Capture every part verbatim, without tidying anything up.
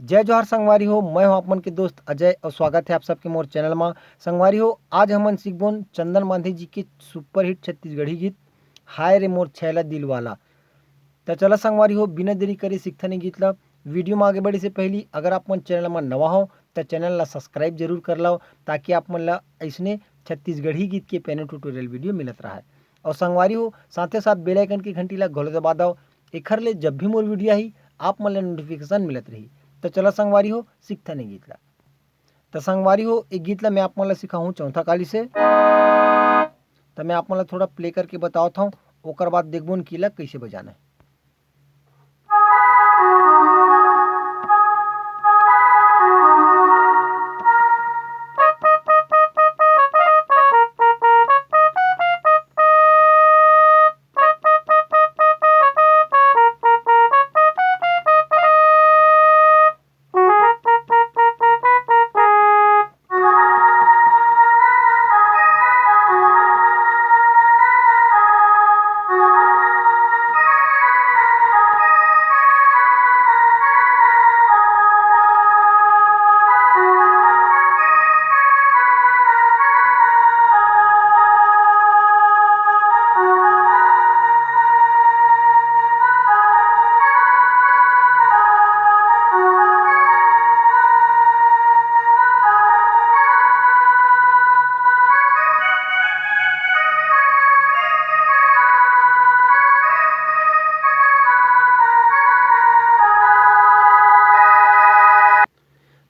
जय जोहार संगवारी हो, मैं हूं आप मन के दोस्त अजय और स्वागत है आप सबके मोर चैनल मा। संगवारी हो, आज हमन सीखबोन चंदन मांझी जी के सुपरहिट छत्तीसगढ़ी गीत हाय रे मोर छैला दिल वाला। त चला संगवारी हो, बिना देरी करे सीखथन ये गीत ला। वीडियो में आगे बढ़े से पहली अगर आप मन चैनल में नवा हो त चैनल ला सब्सक्राइब जरूर कर लाओ, ताकि आप मन ला ऐसने छत्तीसगढ़ी गीत के पियानो ट्यूटोरियल वीडियो मिलत रहे। और संगवारी हो, साथे साथ बेल आइकन की घंटी ला घलो दबा दो, एखर ले जब भी मोर वीडियो आही आप मन ला नोटिफिकेशन मिलत रही। त चला संगवारी हो, सीखथन ये गीत ला। त संगवारी हो, ये गीत ला मैं आप मन ला सिखाहूँ चौथा काली से। त मैं आप मन ला थोड़ा प्ले करके बतावत हूँ, ओकर बाद देखबोन कि ला कैसे बजाना है।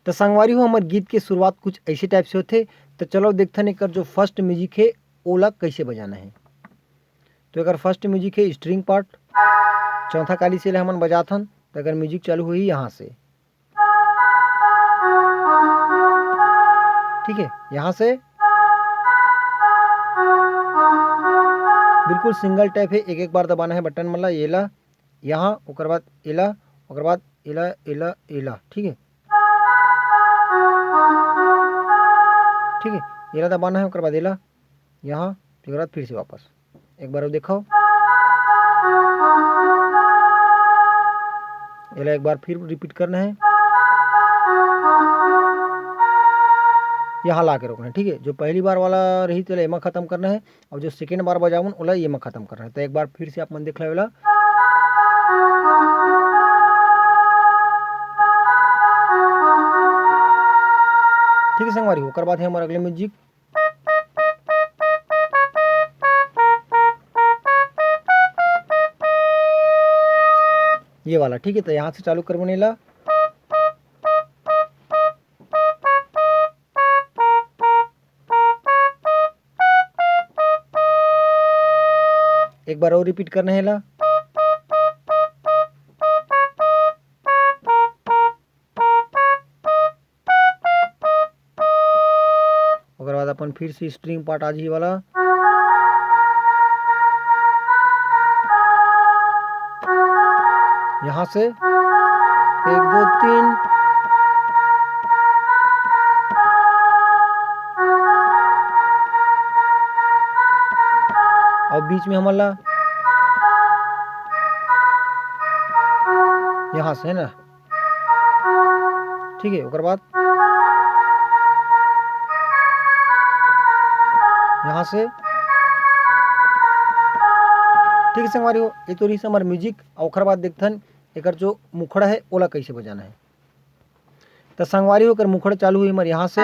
त संगवारी हो, हमर गीत के शुरुआत कुछ ऐसे टाइप से होथे। त चलो देखथन एकर जो फर्स्ट म्यूजिक है, ओला कैसे बजाना है। तो एकर फर्स्ट म्यूजिक है स्ट्रिंग पार्ट, चौथा काली से ले हमन बजाथन। त एकर म्यूजिक चालू होही यहाँ से, ठीक है, यहाँ से बिल्कुल सिंगल टैप है, एक एक बार दबाना है बटन मन ला। ये ला यहाँ, ओकर बाद एला, ओकर बाद एला, एला, एला, ठीक है, ठीक है, एला दबाना है, ओकर बाद एला यहाँ, फिर ओकर बाद फिर से वापस एक बार और देखो, एला एक बार फिर रिपीट करना है, यहाँ ला के रोकना है, ठीक है। जो पहली बार वाला रही तेला एमा खत्म करना है, और जो सेकेंड बार बजावन ओला एमा खत्म करना है। तो एक बार फिर से आप मन देख लो एला, ठीक है संगवारी। ओकर बाद है हमारा अगले म्यूजिक, ये वाला, ठीक है। तो यहाँ से चालू करबो एला, एक बार और रिपीट करना है एला। ओकर बाद अपन फिर से स्ट्रिंग पार्ट आ जाही वाला, यहाँ से एक, दो, तीन, और बीच में हमन ला यहाँ से, है ना, ठीक है। ओकर बाद यहाँ से, ठीक है संगवारी हो, ये तो रही हमर म्यूजिक। और ओकर बाद देखथन एकर जो मुखड़ा है ओला कैसे बजाना है। त संगवारी हो, एकर मुखड़ा चालू हुई हमर यहाँ से,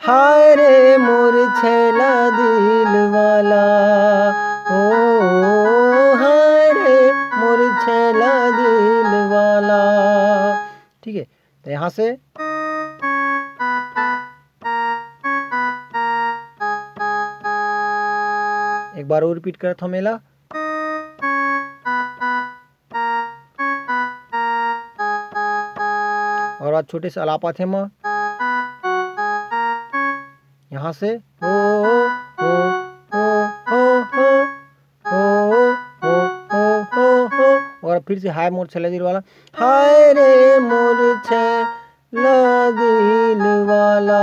हाय रे मोर छैला दिल वाला, ओ हाय रे मोर छैला दिल वाला, ठीक है। तो यहाँ से एक बार और रिपीट करत हूँ एला। और आज छोटे से अलाप आथे म, यहाँ से ओ, ओ, ओ, ओ, ओ, ओ, ओ, ओ, ओ, ओ, और फिर से हाय मोर छैला दिल वाला, हाय रे मोर छैला दिल वाला,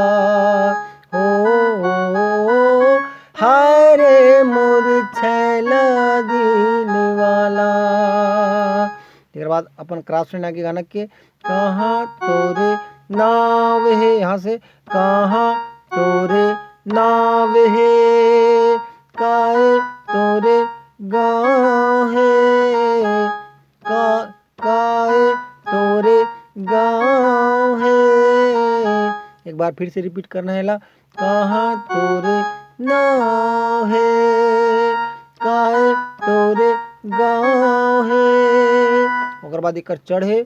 ओ, ओ, ओ, हाय रे मोर छैला दिल वाला। तेकर बाद अपन क्रॉस लाइन आगे गाना के, कहाँ तोरे नाव हे, यहाँ से, कहाँ तोरे नाव हे, काय तोरे गाँव हे, का काय तोरे गाँव हे। एक बार फिर से रिपीट करना है ला, कहाँ तोरे नाव हे, काय तोरे गाँव हे। ओकर बाद एकर चढ़ हे,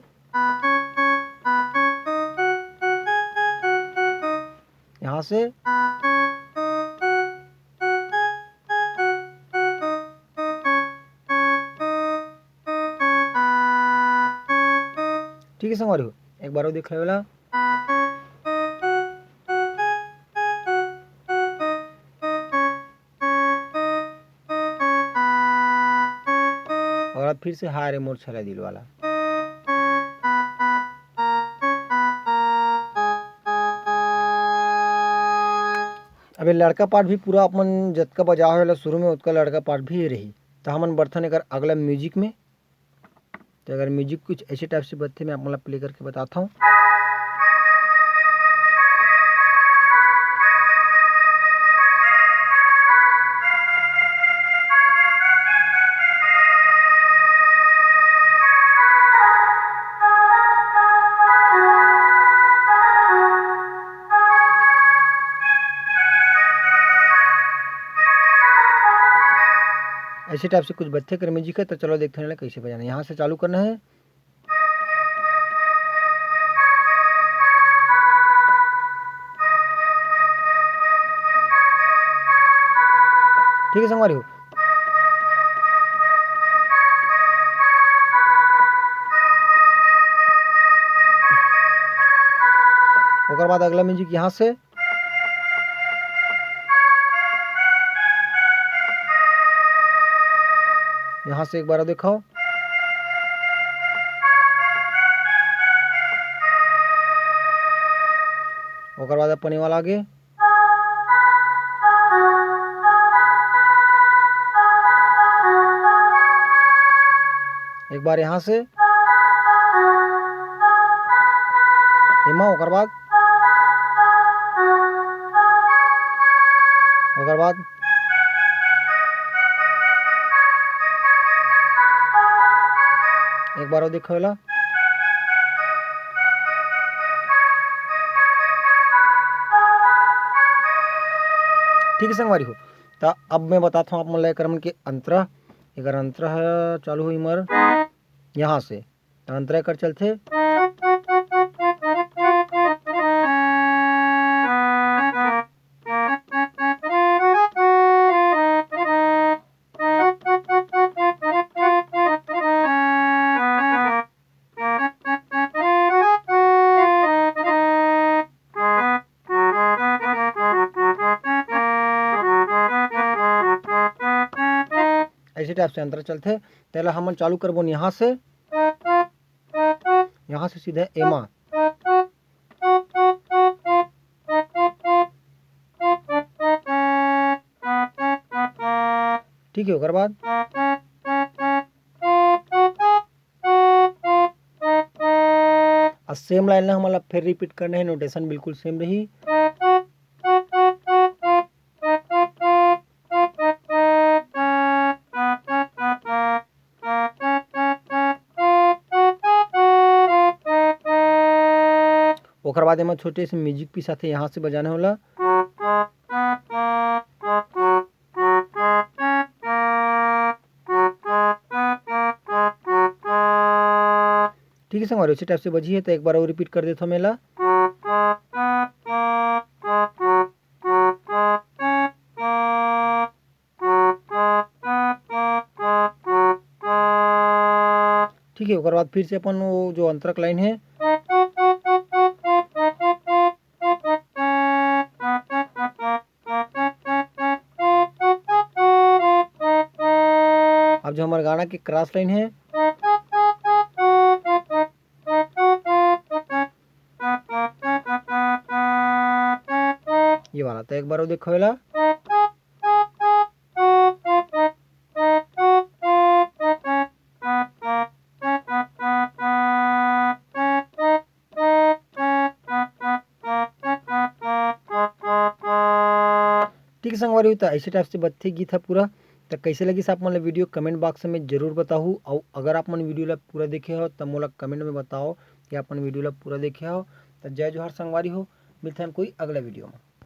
यहाँ से ठीक है संगवारी हो, एक बार और देख लेवला। और अब फिर से हाय रे मोर छला दिल वाला। अब ये लड़का पार्ट भी पूरा अपन जतका बजाए होला शुरू में, उतका लड़का पार्ट भी रही। तो हमन बढ़थन एकर अगला म्यूजिक में। तो अगर म्यूजिक कुछ ऐसे टाइप से बजथे, मैं आप मन ला प्ले करके बताता हूँ। ऐसे टाइप से कुछ बजथे कर म्यूजिक है। तो चलो देखते हैं कैसे बजाना। यहाँ से चालू करना है। ठीक है संगवारी हो। ओकर बाद अगला म्यूजिक यहाँ से, यहाँ से एक बार देखो। ओकर बाद अपने वाला आगे। एक बार यहाँ से। एमा ओकर बाद, ओकर बाद एक बार और देखो एला। ठीक है संगवारी हो, त अब मैं बताता हूँ आप मन ला एकर मन के अंतरा। एकर अंतरा ह चालू होही मर यहाँ से, त अंतरा एकर चलथे। ऐसे टाइप से अंतरा चलथे। तेला हमन चालू करबो यहाँ से, यहाँ से सीधा एमा। ठीक है, ओकर बाद आ सेम लाइन ला हमन ला फिर रिपीट करना है, नोटेशन बिल्कुल सेम रही। ओकर बाद एमा छोटे से म्यूजिक पीस आथे, यहाँ से बजाना होला। ठीक है संगवारी, उसी टाइप से बजी है, तो एक बार और रिपीट कर देता हूँ मैं ला। ठीक है, ओकर बाद फिर से अपन वो जो अंतरक लाइन है, अब जो हमारे गाना के क्रॉस लाइन है, ये वाला, तो एक बार वो देखो एला। संगवारी हो, त ऐसे टाइप से बत्ती गीत ह पूरा। त कैसे लगिस आप मन ला वीडियो, कमेंट बॉक्स में जरूर बताहू। अउ अगर आप मन वीडियो ला पूरा देखे हो, त मोला कमेंट में बताओ कि आप मन वीडियो ला पूरा देखे हो। त जय जोहार संगवारी हो, मिलथन कोई अगला वीडियो में।